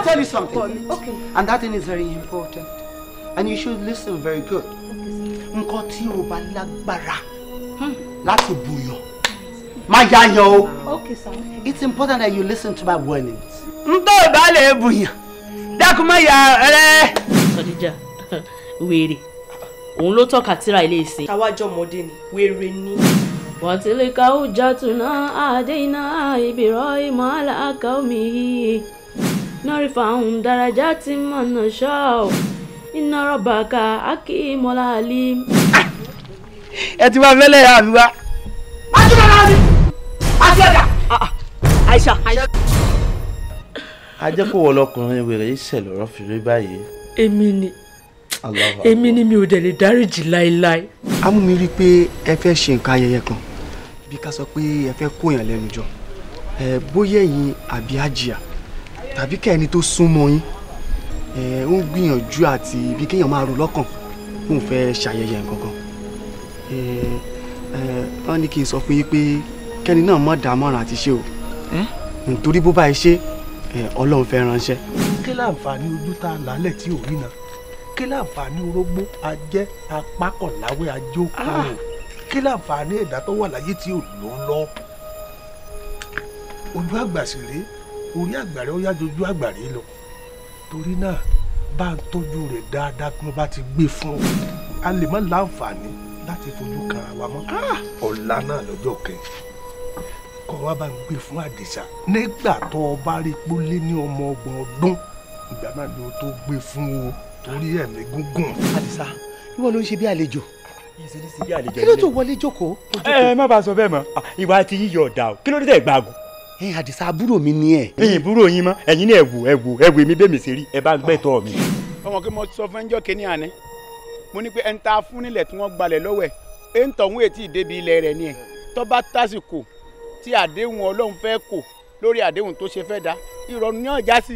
tell you something. Okay. And that thing is very important. And you should listen very good. Nǹkan tí o bá lágbára láti bùyàn, má yáyan o. Okay, sir. It's important that you listen to my warnings. Ntọ́ bá lè bùyàn, dákun má yà rẹ. Khadija, wèrè, òun ló tọ́ka tíra ilé ìsìn. Káwájọ́ ọmọdé ni, wèrè ni. Wàtílíkà hujjatuna àdéhìnà Ibrahim ala qawmihi narfa'u darajatin man nasha'u inna rabbaka hakimun alim. Ẹ ti wá fẹ́lẹ́ yà mí wá. Aisha. A jẹ́ kó wọ lọkùnrin wèrè ìṣẹ̀ lọ́rọ́ fi rí báyìí. Èmi ni èmi ni mi ò dẹ̀ lè dáríjì láéláé. A mú mi rí i pé ẹ fẹ́ ṣe nǹkan ayẹyẹ kan bí ká sọ pé ẹ fẹ́ kóyàn lẹ́nu jọ, bóyá ẹ̀yin àbí àjìyà tàbí kẹ́ni tó súnmọ́ yín ń gbìyànjú àti bí kéèyàn máa rò lọ́kàn kóun fẹ́ ṣàyẹyẹ nǹkan kan. Wọ́n ní kí n sọ fún yín pé kẹ́ni náà má dámọ̀ràn àti ṣe o, nítorí bó bá ẹ ṣe Ọlọ́run fẹ́ ránṣẹ́. Kí láǹfààní ojú tá a lálẹ́ tí ò rí náà? Kí láǹfààní orógbó ajẹ́ apákọ̀láwé ajókòó? Kí láǹfààní ẹ̀dá tó wà láyé tí ò ló ń lọ? Ojú àgbà sì rèé, orí àgbàrẹ́ ó yá jojú àgbàrẹ́ lọ. Torí náà bá ń tọ́jú rẹ̀ dáadáa bí wọ́n bá ti gbé fún un. A lè má láǹfààní láti fojú kanra wa mọ́. Ọ̀la náà lọ́jọ́ kẹ́yìn. Kọ́ wa bá ń gbé fún Àdìsá nígbà tó o bá rí pé ó lé ní ọmọ 30 ọdún, ìgbà náà ni o tó gbé fún o, torí ẹ̀mí gúngùn. Àdìsá, ìwọ ló ń ṣe bí àlejò. Kí ló tó wọlé jókòó? Ẹ má bàa sọ bẹ́ẹ̀ mọ́, ìwà ti yíyọ ọ̀dà o, kí ló dé tẹ̀ gbàgùn? Ẹ Àdìsá, àbúrò mi ni ẹ. Ẹ̀yin àbúrò yín mọ́, ẹ̀yin ní ẹ̀wù ẹ̀wù ẹ̀wù èmi bẹ́ẹ̀ mi ṣe rí, ẹ bá ń gbẹ́tọ̀ mi. Ọmọ kí mo sọ fún ẹjọ́ kínní àná, mo ní pé ẹni tá a fún nílẹ̀ tí wọ́n gbalẹ̀ lọ́wọ́ ẹ̀, ẹ̀ ń tọ̀hún ètí ìdébi ilẹ̀ rẹ̀ ni ẹ̀, tó bá tásìkò tí àdéhùn Ọlọ́run fẹ́ kò lórí àdéhùn tó ṣe fẹ́ dá, ìrọ̀rùn ní ọ̀já sí.